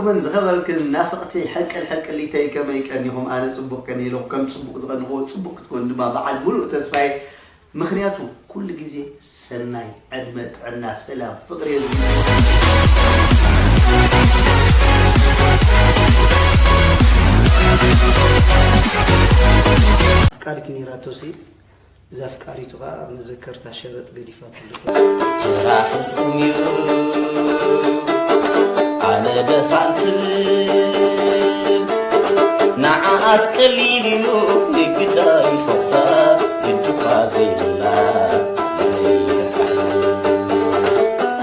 ምን ዝኸበርክን ናፍቕቲ ሕንቅል ሕንቅሊተይ ከመይ ቀኒኹም? ኣነ ጽቡቕ ቀኒለኹ፣ ከም ጽቡቕ ዝቐንኹዎ ጽቡቕ ክትኮን ድማ በዓል ሙሉእ ተስፋ እየ። ምኽንያቱ ኩሉ ግዜ ሰናይ ዕድመ፣ ጥዕና፣ ሰላም፣ ፍቕሪ እየ ዝምነ። ኣፍቃሪት ነይራቶ ሲል እዛ ኣፍቃሪቱ ኸኣ መዘከርታ ሸበጥ ገዲፋትሉ። ጭራ ሕሱም እዩ ኣነ ደፋን ትብል፣ ንዓኣስ ቀሊል እዩ ንግዳ ይፈሳ ግድኳ ዘይብላ ተስካሕል።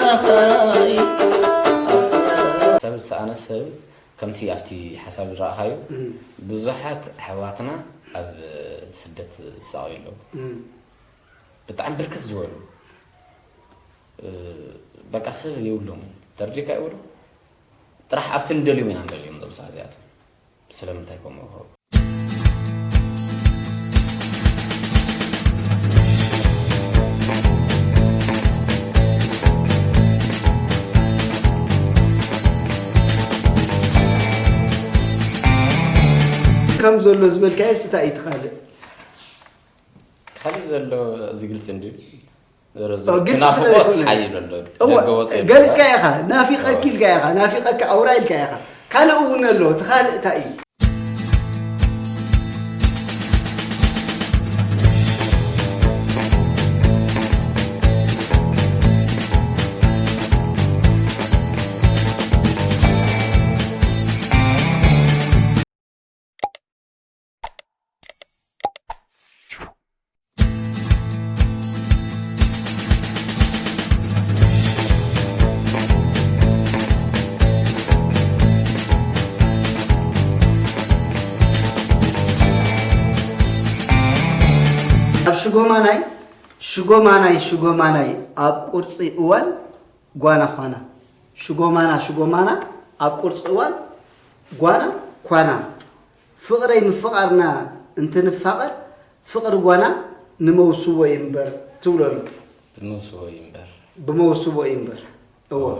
ኣኻይ ሰብ ዝሰኣነ ሰብ ከምቲ ኣብቲ ሓሳብ ዝረኣኻዮ እም። ብዙሓት ኣሕዋትና ኣብ ስደት ዝሳቐዩ ኣለዉ። እም። ብጣዕሚ ብርክት ዝበሉ፣ እ፣ በቃ ሰብ የብሎም። ተረዲእካ ይብሉ። ጥራሕ ኣብቲ ንደልዮም ኢና ንደልዮም እዞም ሰባት እዚኣቶም። ስለምንታይ ከምኡ ይኸው? ከም ዘሎ ዝበልካዮ ስታይ እዩ ትኻልእ? ካልእ ዘሎ እዚ ግልጺ እንድዩ። ዞሮ ዞሮ ኦ፣ ግልጺ ስለ ትናፍቆት ዘይኮነ። ሓይል ኣሎ። እወ፣ ደገ ወፂኡ ገልጽካ ይብሃል። ኢኻ፣ ናፊቐ እወ። ኢልካ ኢኻ፣ ናፊቐካ ኣውራ ኢልካ ኢኻ። ካልእ እውን ኣሎ፣ እቲ ካልእ እንታይ እዩ? ኣብ ሽጎማናይ፣ ሽጎማናይ፣ ሽጎማናይ ኣብ ቁርጺ እዋን ጓና ኳና። ሽጎማና፣ ሽጎማና ኣብ ቁርጺ እዋን ጓና ኳና። ፍቕረይ ምፍቓርና እንትንፋቐር ፍቕሪ ጓና ንመውስቦ እዩ እምበር ትብሎ ኣሎ። ብመውስቦ እዩ እምበር። ብመውስቦ እዩ እምበር። እዎ። እዎ።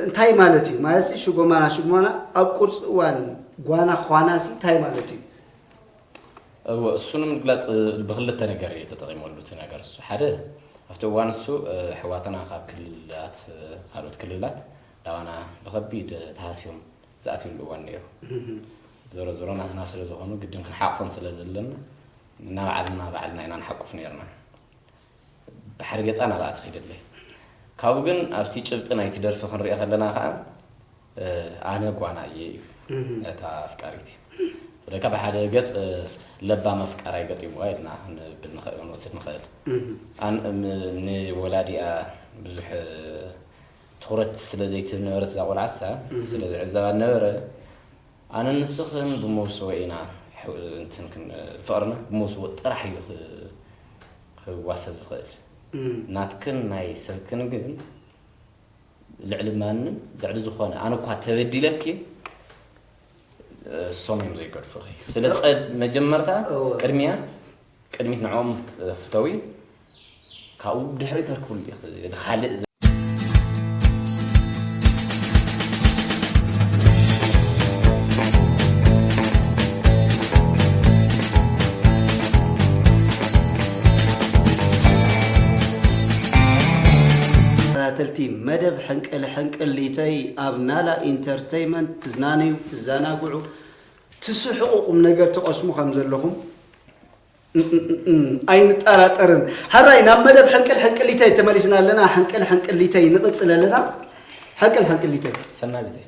እንታይ ማለት እዩ? ማለት ሽጎማና፣ ሽጎማና ኣብ ቁርጺ እዋን ጓና ኳና ሲ እንታይ ማለት እዩ? እወ፣ እሱ ንምግላጽ ብኽልተ ነገር እየ ተጠቒመሉ እቲ ነገር እሱ። ሓደ፣ ኣብቲ እዋን እሱ፣ እ፣ ኣሕዋትና ካብ ክልላት፣ እ፣ ካልኦት ክልላት ናባና ብኸቢድ ተሃስዮም ዝኣትዩሉ እዋን ነይሩ። እህ። ዞሮ ዞሮ ናህና ስለ ዝኾኑ ግድን ክንሓቕፎም ስለ ዘለና ንባዕልና ባዕልና ኢና ንሓቁፍ ነይርና። ብሓደ ገጻ ናብኣ ትኸይደለይ። ካብኡ ግን ኣብቲ ጭብጢ ናይቲ ደርፊ ክንሪኦ ከለና ከኣ፣ እ፣ ኣነ ጓና እየ እዩ እህ። ነታ ኣፍቃሪት እዩ። ወለካ ብሓደ ገጽ፣ እ፣ ለባም ኣፍቃራይ ገጢምዋ ኢልና ክንብል ንኽእል፣ ክንወስድ ንኽእል። እህ። ኣን-፣ ም-፣ ንወላዲኣ ብዙሕ፣ እ፣ ትኹረት ስለ ዘይትህብ ነበረት እዛ ቆልዓሳ፣ እህ። ስለ ዝዕዘባ ነበረ፣ ኣነን ንስኽን ብመውስቦ ኢና ሕ-፣ እንትን ክን-፣ ፍቕርና ብመውስቦ ጥራሕ እዩ ኽ-፣ ክዋሰብ ዝኽእል። እም። ናትክን ናይ ሰብክን ግን ልዕሊ ማንም፣ ልዕሊ ዝኾነ፣ ኣነ እኳ ተበዲለኪ፣ እሶም እዮም ዘይገድፉኺ። ስለዚ ቀድ-፣ መጀመርታ እወ። ቅድሚያ ቅድሚት ንዕኦም ፍተዊ፣ ካብኡ ብድሕሪት ተርክብሉ ኢኺ። ካልእ ዘ-፣ ተኸታተልቲ መደብ ሕንቅል ሕንቅሊተይ ኣብ ናላ ኢንተርተይመንት ትዝናነዩ፣ ትዘናግዑ፣ ትስሕቑ፣ ቁም ነገር ትቐስሙ ከም ዘለኹም ኣይንጠራጠርን። ሕራይ ናብ መደብ ሕንቅል ሕንቅሊተይ ተመሊስና ኣለና። ሕንቅል ሕንቅሊተይ ንቕጽል ኣለና። ሕንቅል ሕንቅሊተይ። ሰናቢተይ።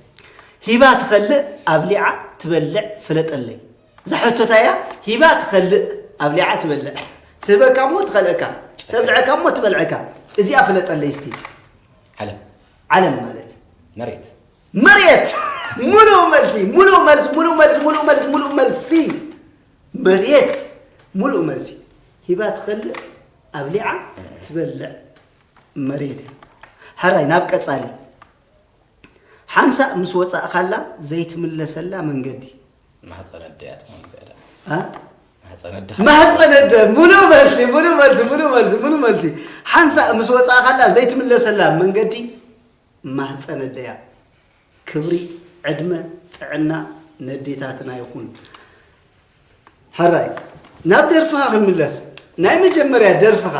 ሂባ ትኸልእ ኣብሊዓ ትበልዕ ፍለጠለይ። እዛ ሕቶታ እያ። ሂባ ትኸልእ ኣብሊዓ ትበልዕ። ትህበካ እሞ ትኸልአካ። ተብልዐካ እሞ ትበልዐካ። እዚኣ ፍለጠለይ እስቲ። ዓለም። ዓለም ማለት? መሬት። መሬት! ሙሉእ መልሲ፣ ሙሉእ መልሲ፣ ሙሉእ መልሲ፣ ሙሉእ መልሲ፣ ሙሉእ መልሲ። መሬት! ሙሉእ መልሲ። ሂባ ትኸልእ፣ ኣብሊዓ ትበልዕ መሬት። ሕራይ፣ ናብ ቀጻሊ። ሓንሳእ ምስ ወጻእካላ ዘይትምለሰላ መንገዲ። ማህጸን ኣደ እያ ትኾን እዚኣ ደኣ። ኣ? ማህጸን ኣደ። ማህጸን ኣደ፣ ሙሉእ መልሲ፣ ሙሉእ መልሲ፣ ሙሉእ መልሲ፣ ሙሉእ መልሲ። ሓንሳእ ምስ ወጻእካላ ዘይትምለሰላ መንገዲ ማህጸን ኣደ እያ። ክብሪ ዕድመ ጥዕና ነዴታትና ይኹን። ሕራይ ናብ ደርፍኻ ክንምለስ፣ ናይ መጀመርያ ደርፍኻ፣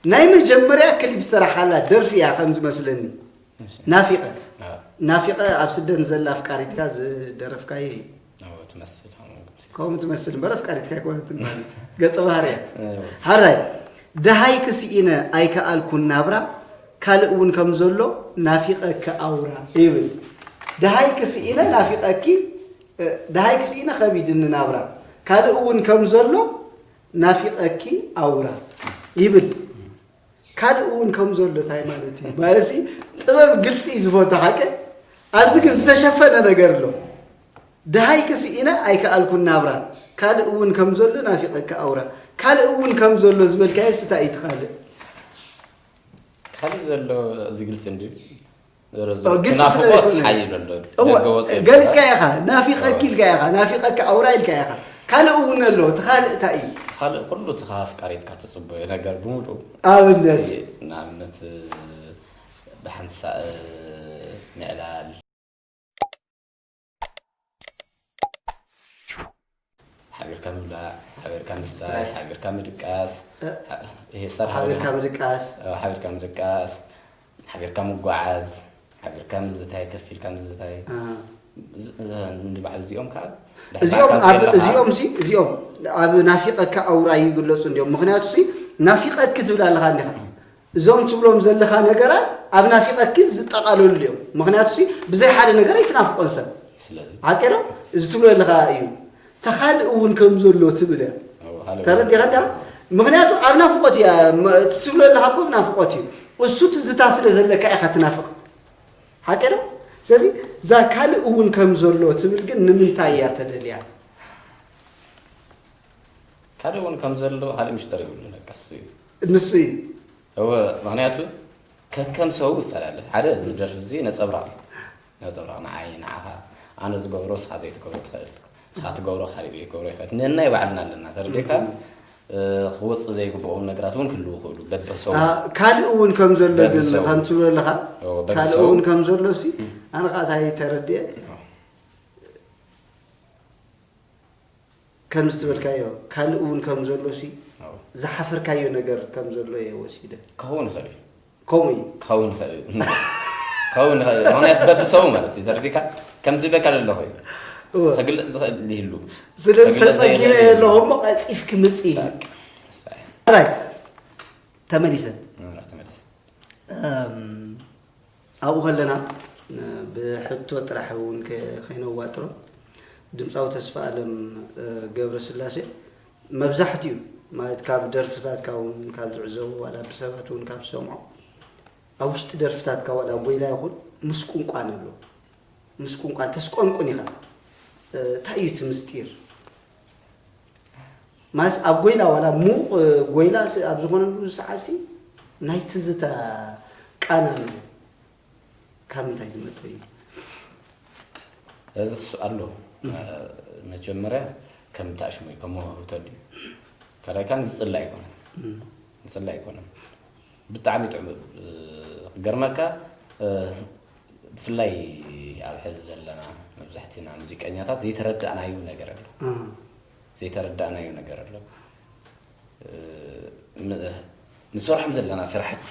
ናይ መጀመርያ ክሊፕ ዝሰራሓላ ደርፊ እያ ከም ዝመስለኒ። ናፊቐ ናፊቐ ኣብ ስደት ንዘላ ኣፍቃሪትካ ዝደረፍካዮ እዩ። ትመስል ከምኡ ትመስል እምበር ኣፍቃሪትካ ኣይኮነትን ማለት ገጸ ባህርያ። ሕራይ ደሃይክ ስኢነ ኣይከኣልኩን ናብራ፣ ካልእ እውን ከም ዘሎ ናፊቐኪ ኣውራ ይብል። ደሃይክ ስኢነ ናፊቐኪ፣ ደሃይክ ስኢነ ከቢድኒ ናብራ፣ ካልእ እውን ከም ዘሎ ናፊቐኪ ኣውራ ይብል። ካልእ እውን ከም ዘሎ እንታይ ማለት እዩ? ማለት ጥበብ ግልፂ እዩ ዝፈቱ ሓቂ። ኣብዚ ግን ዝተሸፈነ ነገር ኣሎ። ደሃይክ ስኢነ ኣይከኣልኩን ናብራ፣ ካልእ እውን ከም ዘሎ ናፊቐኪ ኣውራ። ካልእ እውን ከም ዘሎ ዝበልካዮ ስታይ እዩ ትኻልእ? ካልእ ዘሎ እዚ ግልፂ እንድዩ። ግልፂ ናፍቆት ሓይል ኣሎ። ገልፅካ ኢኻ፣ ናፊቐኪ ኢልካ ኢኻ፣ ናፊቐኪ ኣውራ ኢልካ ኢኻ። ካልእ እውን ኣሎ። እቲ ካልእ እንታይ እዩ? ካልእ ኩሉ እቲ ኣፍቃሪትካ ትፅበዮ ነገር ብምሉእ ኣብነት ንኣብነት ብሓንሳእ ምዕላል፣ ሓቢርካ ምብላዕ፣ ሓቢርካ ምስታይ፣ ሓቢርካ ምድቃስ፣ ሓቢርካ ምድቃስ፣ ሓቢርካ ምድቃስ፣ ሓቢርካ ምጉዓዝ፣ ሓቢርካ ምዝታይ፣ ከፊልካ ምዝታይ ንባዕሉ እዚኦም ከዓ እዚኦም እዚኦም ሲ እዚኦም ኣብ ናፊቀካ ኣውራ ይግለፁ እንዲዮም። ምክንያቱ ሲ ናፊቀኪ ትብል ኣለካ እንዲካ። እዞም ትብሎም ዘለካ ነገራት ኣብ ናፊቀኪ ዝጠቃለሉ እዮም። ምክንያቱ ሲ ብዘይ ሓደ ነገር ኣይትናፍቆን ሰብ ሓቂ ዶ? እዚ ትብሎ ዘለካ እዩ። ተካልእ እውን ከም ዘሎ ትብል እያ። ተረዲኻ እንዳ ምክንያቱ ኣብ ናፍቆት እያ። እቲ ትብሎ ዘለካ እኮ ናፍቆት እዩ። እሱ ትዝታ ስለ ዘለካ ኢካ ትናፍቅ። ሓቂ ዶ? ስለዚ እዛ ካልእ እውን ከም ዘሎ ትብል ግን ንምንታይ እያ ተደልያ? ካልእ እውን ከም ዘሎ ካልእ ምሽጠር ይብሉ ነቀስ እዩ። ንሱ እዩ። እወ ምክንያቱ ከከም ሰው ይፈላለ። ሓደ እዚ ደርፊ እዚ ነፀብራቕ እዩ። ነፀብራቕ ንዓይ ንዓኻ ኣነ ዝገብሮ ንስኻ ዘይትገብሮ ትኽእል። ንስኻ ትገብሮ ካሊእ ክገብሮ ይኽእል። ነናይ ባዕልና ኣለና ተረዲእካ። ክወፅእ ዘይግብኦም ነገራት እውን ክህልው ይኽእሉ በብሰው። ካልእ እውን ከም ዘሎ ግን ከም ትብሎ ኣለኻ ካልእ እውን ከም ዘሎ ሲ ኣነ ከዓ እንታይ ተረዲኤ ከምዚ ዝበልካዮ ካልእ እውን ከም ዘሎ ሲ ዝሓፈርካዮ ነገር ከም ዘሎ እየ ወሲደ። ክኸውን ይኽእል እዩ። ከምኡ እዩ። ክኸውን ይኽእል እዩ። ክኸውን ይኽእል እዩ። ምክንያቱ በብሰቡ ማለት እዩ ተረዲእካ ከምዚ ይብለካ ዘለኹ እዩ። እወ። ከግልፅ ዝኽእል ይህሉ። ስለዚ ከግልፅ ተፀጊመ ዘይኽእል ይህሉ። ኣለኹ እሞ ቀልጢፍኪ ምፂ። በቃ፣ እሳይ። ራይ ተመሊሰ። ምዕራፍ ተመሊሰ። እም፣ ኣብኡ ከለና ብሕቶ ጥራሕ እውን ከይነዋጥሮ ድምፃዊ ተስፋ ኣለም ገብረስላሴ መብዛሕትኡ ማለት ካብ ደርፍታትካ እውን ካብ ዝዕዘቡ ዋላ ብሰባት እውን ካብ ዝሰምዖ ኣብ ውሽጢ ደርፍታትካ ዋላ ጎይላ ይኹን ምስ ቁንቋን ኣሎ ምስ ቁንቋን ተስቆንቁን ኢኻ እንታይ እዩ እቲ ምስጢር ማለትስ ኣብ ጎይላ ዋላ ሙቕ ጎይላ ኣብ ዝኾነሉ ሰዓትሲ ናይ ትዝታ ቃና ኣሎ ካብ ምንታይ ዝመፀ እዩ? እዚ ኣሎ መጀመርያ ከም ታሽሙ እዩ ከም መዋህብቶ ድዩ ካልኣይ ካን ዝፅላ ኣይኮነን ዝፅላ ኣይኮነን ብጣዕሚ ጥዑም ክገርመካ ብፍላይ ኣብ ሕዚ ዘለና መብዛሕትና ሙዚቀኛታት ዘይተረዳእናዩ ነገር ኣሎ ዘይተረዳእናዩ ነገር ኣሎ ንሰርሖም ዘለና ስራሕቲ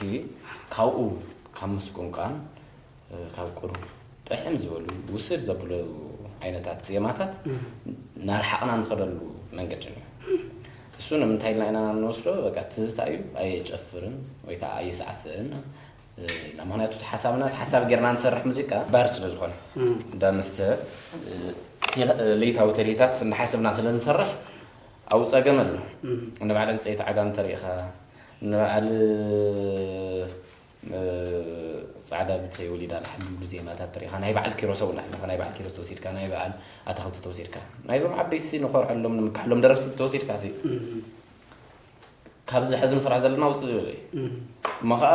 ካብኡ ካብ ምስቁንቋን ካብ ቁሩብ ጥሕም ዝበሉ ውስድ ዘብሎ ዓይነታት ዜማታት ናርሓቕና ንኸደሉ መንገዲ እዩ እሱ ንምንታይ ኢልና ኢና ንወስዶ በቃ ትዝታ እዩ ኣየጨፍርን ወይ ከዓ ኣየሳዕስዕን ምክንያቱ ሓሳብና ሓሳብ ጌርና ንሰርሕ ሙዚቃ ባር ስለ ዝኾነ እንዳ መስተ ለይታዊ ተልሂታት እናሓሰብና ስለ ንሰርሕ ኣብኡ ፀገም ኣሎ። ንበዓል ዕንፀይቲ ዓጋም ተሪኢኻ ንበዓል ፃዕዳ ብተይ ወሊዳ ንሓልሉ ዜማታት ተሪኢኻ ናይ በዓል ኪሮስ ኣውላ ኣለኻ ናይ በዓል ኪሮስ ተወሲድካ ናይ በዓል ኣታኽልቲ ተወሲድካ ናይዞም ዓበይቲ ንኾርሐሎም ንምካሕሎም ደረፍቲ ተወሲድካ ሲ ካብዚ ሕዚ ንስራሕ ዘለና ውፅእ ዝበለ እዩ እሞ ከዓ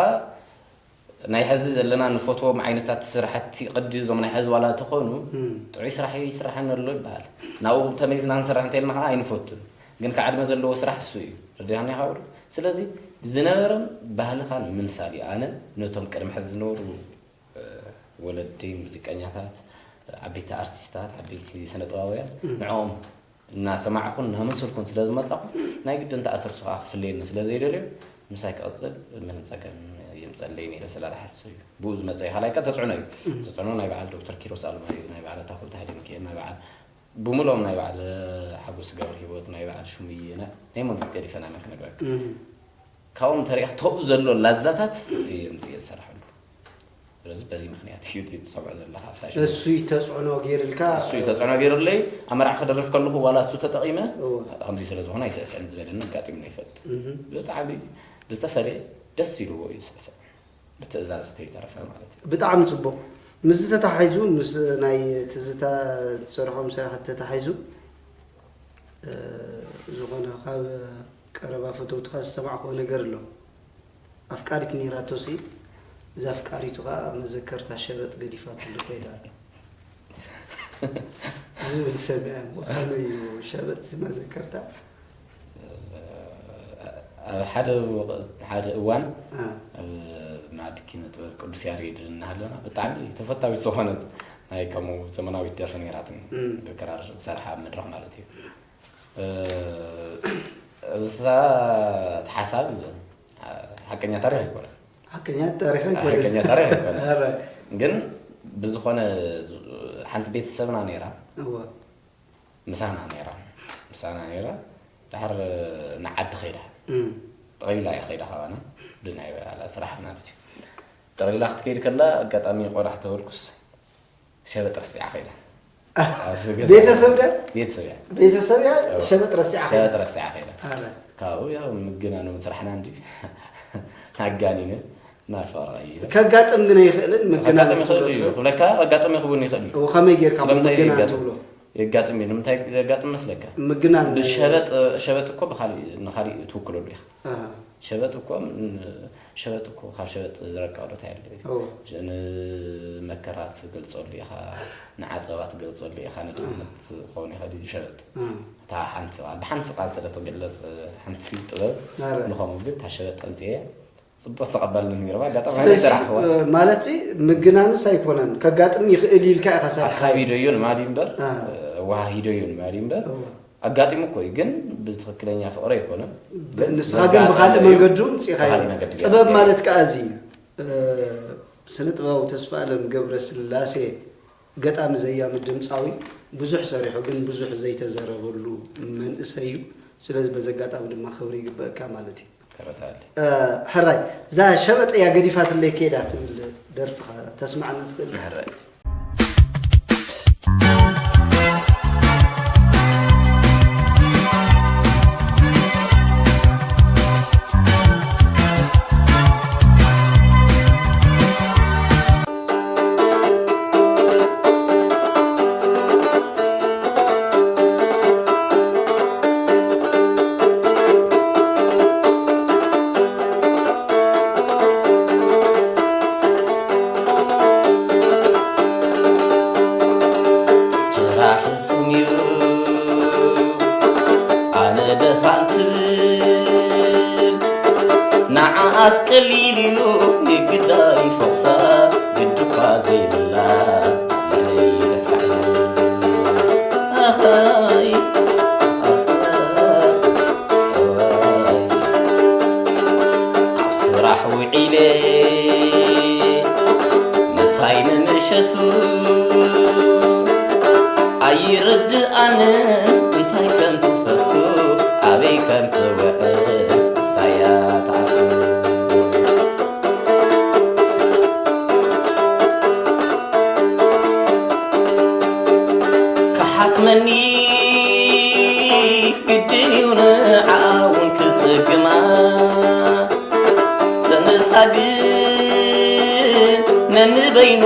ናይ ሕዚ ዘለና ንፈትዎም ዓይነታት ስራሕቲ ቅዲ እዞም ናይ ሕዚ ዋላ ተኾኑ ጥዑይ ስራሕ ይስራሐኒ ኣሎ ይበሃል ናብኡ ተመሊስና ክንሰርሕ እንተልና ከዓ ኣይንፈቱን ግን ከዓ ዕድመ ዘለዎ ስራሕ እሱ እዩ ረዲኻኒ ካብ ስለዚ ዝነበረን ባህልኻን ምምሳል እዩ ኣነ ነቶም ቅድሚ ሕዚ ዝነበሩ ወለዲ ሙዚቀኛታት ዓበይቲ ኣርቲስታት፣ ዓበይቲ ስነ ጥበባውያን ንዕኦም እናሰማዕኩን እናመሰልኩን ስለ ዝመጻኹ፣ ናይ ግድን ተኣሰርሱ ከዓ ክፍለየኒ ስለ ዘይደልዩ፣ ምሳይ ክቐጽል ምንም ጸገም የምጸለይ ነይረ ስለ ዝሓስብ እዩ። ብኡ ዝመጸ እዩ። ካልኣይ ከ ተጽዕኖ እዩ። ተጽዕኖ ናይ በዓል ዶክተር ኪሮስ ኣለማዮ፣ ናይ በዓል ኣታኽልቲ ሃይለ ሚካኤል፣ ናይ በዓል ብምሎም ናይ በዓል ሓጎስ ገብረ ህይወት፣ ናይ በዓል ሹምየ፣ ናይ ናይ መንግስት ገዲፈ ናይ መን ክነግረካ። ካብኦም ተሪእኻ ተብኡ ዘሎ ላዛታት እየ ምጽእ ዝሰርሐሉ። ስለዚ በዚ ምኽንያት እዩ እቲ ትሰምዖ ዘለኻ ኣብታ ሽሙ። እሱ እዩ ተጽዕኖ ገይርልካ? እሱ እዩ ተጽዕኖ ገይሩለይ። ኣብ መርዓ ክደርፍ ከለኹ ዋላ እሱ ተጠቒመ እወ። ከምዚ ስለ ዝኾነ ኣይስዕስዕን ዝበለኒ ኣጋጢሙኒ ኣይፈልጥን። እህ። ብጣዕሚ ብዝተፈለየ ደስ ኢልዎ እዩ ዝስዕስዕ። ብትእዛዝ ተይተረፈ ማለት እዩ። ብጣዕሚ ጽቡቕ። ምስዚ ተታሒዙ፣ ምስ ናይ ትዝታ ትሰርሖም ስራሓት ተታሒዙ፣ እ፣ ዝኾነ ካብ ቀረባ ፈተውትኻ ዝሰማዕክዎ ነገር ኣሎ። ኣፍቃሪት ነይራቶሲ፣ እዛ ኣፍቃሪቱ ኸኣ መዘከርታ ሸበጥ ገዲፋትሉ ከይዳ ዝብል ሰሚዐ እሞ፣ ከመይ እዩ ሸበጥሲ መዘከርታ? ኣብ ሓደ ወቕት፣ ሓደ እዋን እ። ኣብ መኣዲ ኪነ ጥበብ ቅዱስ ያሬድ እናሃለና፣ ብጣዕሚ ተፈታዊት ዝኾነት ናይ ከምኡ ዘመናዊት ደርፊ ነይራትኒ። እም። ብክራር ዝሰርሓ ኣብ መድረኽ ማለት እዩ። እ፣ እሳ እቲ ሓሳብ ሓቀኛ ታሪኽ ኣይኮነን። ሓቀኛ ታሪኽ ኣይኮነን። ሓቀኛ ታሪኽ ኣይኮነን። ኧረ። ግን ብዝኾነ ሓንቲ ቤተሰብና ነይራ። እወ። ምሳና ነይራ። ምሳና ነይራ። ድሓር ንዓዲ ኸይዳ። እም። ጠቕሊላ እያ ኸይዳ ካባና። ብናይ ባዕላ ስራሕ ማለት እዩ። ጠቕሊላ ክትከይድ ከላ ኣጋጣሚ ቆልዓ ተበልኩስ ሸበጥ ረሲዓ ኸይዳ። ኣብዚ ገዛ ቤተሰብ ድያ? ቤተሰብ እያ። ቤተሰብ እያ፣ እወ። ሸበጥ ረሲዓ ኸይዳ። ሸበጥ ረሲዓ ኸይዳ። ኣረ። ካብኡ ያው ምግናኑ ስራሕና እንዲ ኣጋኒነ ናብ ፍቕሪ ቀይረ። ከጋጥም ግን ኣይኽእልን፣ ምግናኑ ከጋጥም ይኽእል እዩ። ትብሎ። ክብለካ ከጋጥም ይኽውን ይኽእል እዩ። እወ፣ ከመይ ጌርካ ስለምንታይ ምግናን የጋጥም? ትብሎ? የጋጥም እዩ። ንምንታይ የጋጥም መስለካ? ምግናን ብሸበጥ፣ ሸበጥ እኮ ብኻሊእ፣ ንኻሊእ ትውክለሉ ኢኻ። ኣሃ። ሸበጥ እኮ፣ ን-፣ ሸበጥ እኮ ካብ ሸበጥ ዝረቀቐ ዶ እንታይ ኣሎ? እወ። ንመከራ ትገልጸሉ ኢኻ፣ ንዓጸባ ትገልጸሉ ኢኻ፣ ንድኽነት ክኸውን ይኽእል እዩ ሸበጥ። እም። እታ ሓንቲ ቃል፣ ብሓንቲ ቃል ስለ ትግለጽ፣ ሓንቲ ጥበብ ኣረ። ንኸምኡ ግን እታ ሸበጥ ኣምጽኤ ጽቡቕ ዝተቐበልኒ ነይሩ። ኣጋጣሚ ስለዚ፣ ኣይሰራሕኽዋን። እ፣ ማለት ሲ ምግናንስ ኣይኮነን፣ ከጋጥም ይኽእል ኢልካ ኢኻ ሰሪሕካዮ። ኣካቢደዮ ንማሊ እምበር፣ አ። እ፣ ኣወሃሂደዮ ንማሊ እምበር፣ እወ። ኣጋጢሙ እኮ እዩ፣ ግን ብትኽክለኛ ፍቕሪ ኣይኮነን። ብ-፣ ግን ንስኻ ግን ብኻልእ ዘጋጠመ እዩ። መንገዱ ምጽኢኻዮ። ብኻልእ መንገዲ ጥበብ ገይረ ማለት ከኣ እዚ እዩ። እ፣ ስነ ጥበባዊ ተስፋኣለም ገብረስላሴ ገጣሚ፣ ዘያሚ፣ ድምጻዊ፣ ብዙሕ ሰሪሑ ግን ብዙሕ ዘይተዘረበሉ መንእሰይ እዩ። ስለዚ በዚ ኣጋጣሚ ድማ ክብሪ ይግበአካ ማለት እዩ። ክብረት ኣለኒ። እ፣ ሕራይ፣ እዛ ሸበጥ እያ ገዲፋትለይ ከይዳ ትብል ደርፍኻ ተስምዓና ትኽእል ዶ? ሕራይ። ጭራ ሕሱም እዩ ኣነ ደፋን ትብል፣ ንዓኣስ ቀሊል እዩ ንግዳይ ፈኽሳ ግዲ እኳ ዘይብላ ልዕለይ ተስካሕክሕ። ኣኸይ፣ ኣኸይ፣ ኣዋይ። ኣብ ስራሕ ውዒለ ምሳይ ንምሸቱ ኣይርድኣንን እንታይ ከም ትፈቱ ኣበይ ከም ትውዕል ምሳያ ትኣቱ። ክሓስመኒ ግድን እዩ ንዓኣ እውን ክጽግማ። ተነሳ ግን ነንበይኑ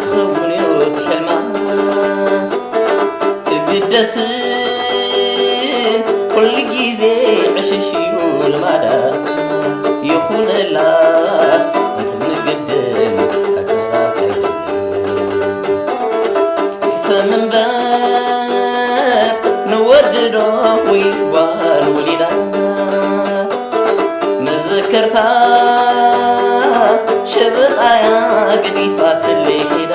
ክኸውን እዩ እቲ ሕልማ። ትግደስን ኩሉ ግዜ ዕሽሽ እዩ ልማዳ። ይኹነላ እቲ ዝንግድን ፈተና ሰይድን። ሰብ እምበር ንወዲ ዶ ወይስ ጓል ወሊዳ? መዘከርታ ሸበጣያ ገዲፋትለይ ከይዳ።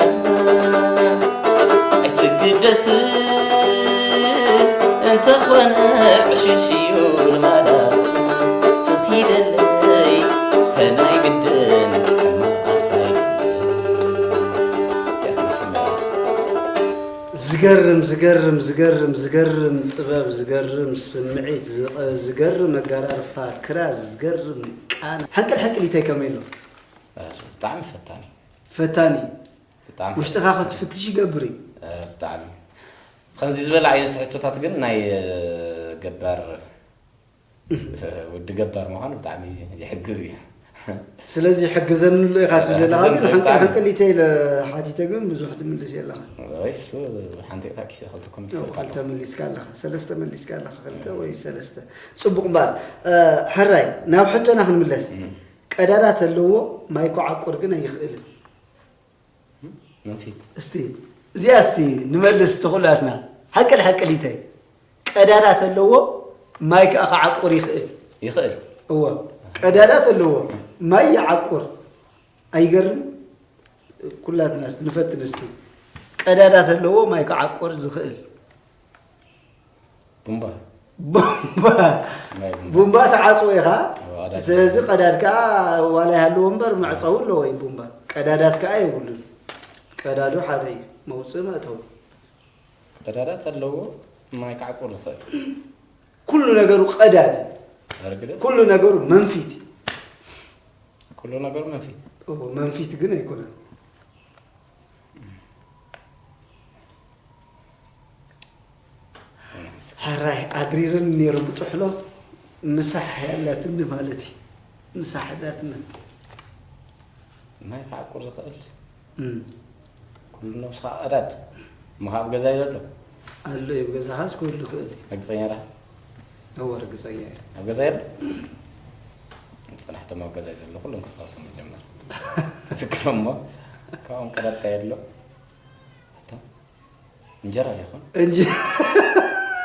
ሽዩ ልማዳ ትኺደለይ ተናይ ግድን ሕማቕ ኣሳይ። እዚኣ ትመስል ነይራ። ዝገርም ዝገርም ዝገርም ዝገርም ጥበብ፣ ዝገርም ስምዒት፣ ዝገርም ኣጋራርፋ ክራዝ፣ ዝገርም ቃና። ሕንቅል ሕንቅል ኢተይ ከመይ ኣሎ? ብጣዕሚ ፈታኒ። ፈታኒ። ብጣዕሚ ውሽጥኻ ክትፍትሽ ይገብር እዩ። ብጣዕሚ ከምዚ ዝበለ ዓይነት ሕቶታት ግን ናይ ገባር፣ ወዲ ገባር ምዃን ብጣዕሚ ይሕግዝ እዩ። ስለዚ ሕግዘንሉ ኢኻ ትብል ዘለኻ፣ ግን ሕንቅል ሕንቅል ኢተ ኢለ ሓቲተ ግን ብዙሕ ትምልስ የለኻ። ወይስ ሓንቲ እታ ኪሰ ክልተ ኮሚክ ያው ሰልካ ክልተ መሊስካ ኣለኻ፣ ሰለስተ መሊስካ ኣለኻ፣ ክልተ ወይ ሰለስተ። ጽቡቕ እምበኣር፣ ሕራይ ናብ ሕቶና ክንምለስ። ቀዳዳት ኣለዎ፣ ማይ ክዓቁር ግን ኣይኽእልን። መንፊት። እስቲ እዚኣ እስቲ ንመልስ፣ ተኹላትና ሓቅል ሓቅሊተይ። ቀዳዳት ኣለዎ፣ ማይ ከዓ ክዓቁር ይኽእል። ይኽእል። እወ፣ ቀዳዳት ኣለዎ፣ ማይ ይዓቁር። ኣይገርም? ኩላትና እስቲ ንፈትን እስቲ። ቀዳዳት ኣለዎ፣ ማይ ክዓቁር ዝኽእል። ቡምባ። ቡምባ። ናይ ቡምባ። ቡምባ ተዓጽዎ ኢኻ። ዋላ ስለዚ ቀዳድ ከዓ ዋላ ይሃልዎ እምበር መዕጸዊ ኣለዎ እዩ ቡምባ። ቀዳዳት ከዓ የብሉን። ቀዳዱ ሓደ እዩ፣ መውፅእ መእተዊ። ቀዳዳት ኣለዎ፣ ማይ ክዓቁር ዝኽእል። ኩሉ ነገሩ ቀዳድ። ኣረግደ? ኩሉ ነገሩ መንፊት። ኩሉ ነገሩ መንፊት። እዎ፣ መንፊት ግን ኣይኮነን። ሕራይ ኣድሪርን ነይሩ ብጥሕሎ ምሳሕ ያላትኒ ማለት እዩ። ምሳሕ ዳትኒ። ማይ ክዓቁር ዝኽእል። እም። ኩሉ ነብስኻ ቀዳድ። እሞ ኣብ ገዛ እዩ ዘሎ? ኣሎ እዩ፣ ኣብ ገዛኻስ ክህሉ ይኽእል እዩ። ርግጸኛ ዲኻ? እወ፣ ርግጸኛ እየ። ኣብ ገዛ የሎ? ጽናሕቶም ኣብ ገዛ እዩ ዘሎ፣ ኩሎም ከስታውሶም መጀመር። ትዝክሮም እሞ፣ ካብኦም ቀዳድ እንታይ የሎ? ኣታ፣ እንጀራ ዶ ይኾን? እንጀ-፣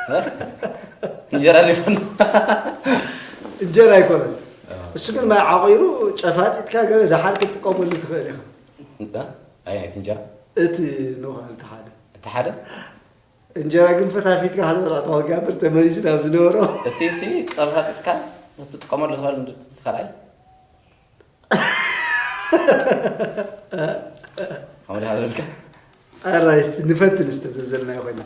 እ? እንጀራ ዶ ይኾን? እንጀራ ኣይኮነን። እ። እሱ ግን ማይ ዓቑሩ ጨፋጢጥካ ገለ ደሓር ክትጥቀመሉ ትኽእል ኢኻ። እ? ኣይ፣ ኣይ፣ እቲ እንጀራ? እቲ ንውሃ፣ እቲ ሓደ። እቲ ሓደ? እንጀራ ግን ፈታፊትካ ክትበልዖ ተኾንካ እምበር ተመሊሱ ናብ ዝነበሮ። እቲ ሲ ጸፋጢጥካ ክትጥቀመሉ ትኽእል እንድ-፣ ካልኣይ? ሓመድ ሃበልካ። ኣራይ፣ እስቲ ንፈትን እስቲ ብዘለናዮ ኮይና።